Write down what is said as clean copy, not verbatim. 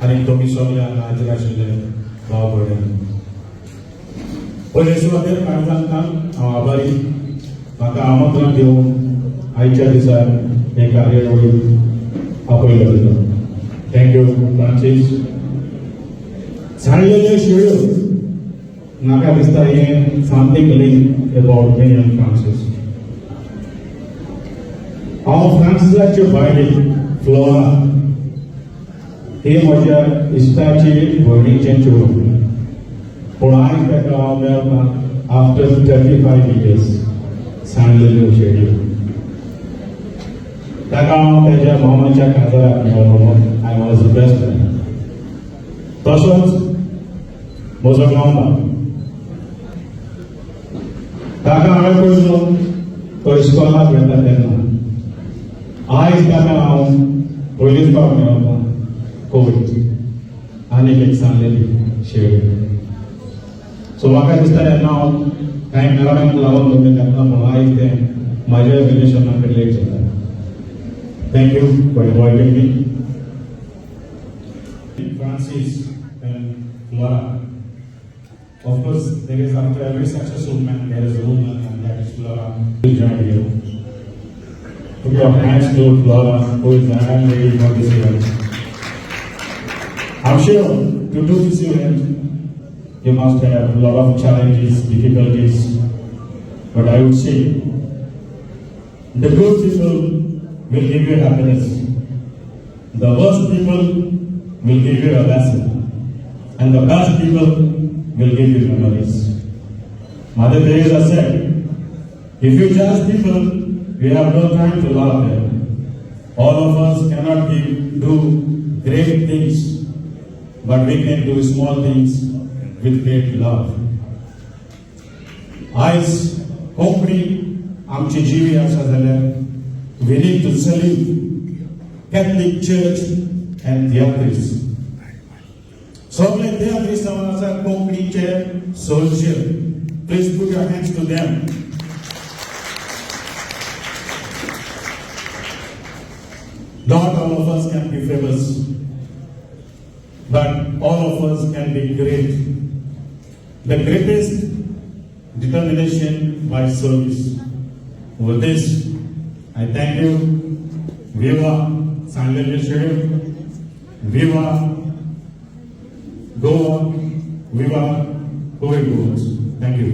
आनी तुमी सगळे हांगा हाजीर आशिल्ले भाव भयणी, पयले सुवातेर काळजांतल्यान हांव आभारी. म्हाका आमंत्रण दिवन आयच्या दिसा हे कार्यावळीक आपयलो गेलो. Thank you Francis. सांडलेल्यो शेळ्यो, म्हाका दिसता हें something link about me and Francis. हांव फ्रांसिसाचे बायले फ्लोरा ही म्हज्या इश्टाची भयणीचें चेडूं, पूण आयज ताका हांव मेळटा आफ्टर 35 इयर्स. सांडलेल्यो शेळयो, ताका हांव तेज्या मामाच्या काजाराक मेळ्ळो. I was the best friend. तसोच म्हजो मामा, ताका हांवें पळयलो तो इस्कॉलाक वता तेन्ना. आयज ताका हांव पयलीच फावट मेळटा कोवीड. आनीक एक सांडलेली शेळी. सो म्हाका दिसता तेन्ना हांव कांय कारणांक लागून तुमी तेन्ना, पूण आयज तें म्हाज्या रिलेशना कडेन लेट जाता. Thank you for inviting me, Francis and Flora. Of course, there is after every successful man, there is a woman, and that is Flora. Please join you. Put your hands to Flora, who is the hand lady for this event. I'm sure to do this event, you must have a lot of challenges, difficulties, but I would say the good people will give you happiness. The worst people will give you a lesson. And the best people will give you memories. Mother Teresa said, "If you judge people, you have no time to love them." All of us cannot do great things, but we can do small things with great love. आयज कोंकणी आमची जिवी आसा जाल्यार we need to salute Catholic Church and तियात्रीस. सगळे तियात्रीस्त आसा कोंकणीचे soldier. Please put your hands to them. Not all of us can be famous, but all of us can be great. The greatest determination by service. With this, I thank you. Viva Sandlele Schedule. Viva Goa. Viva Covid Goans. Thank you.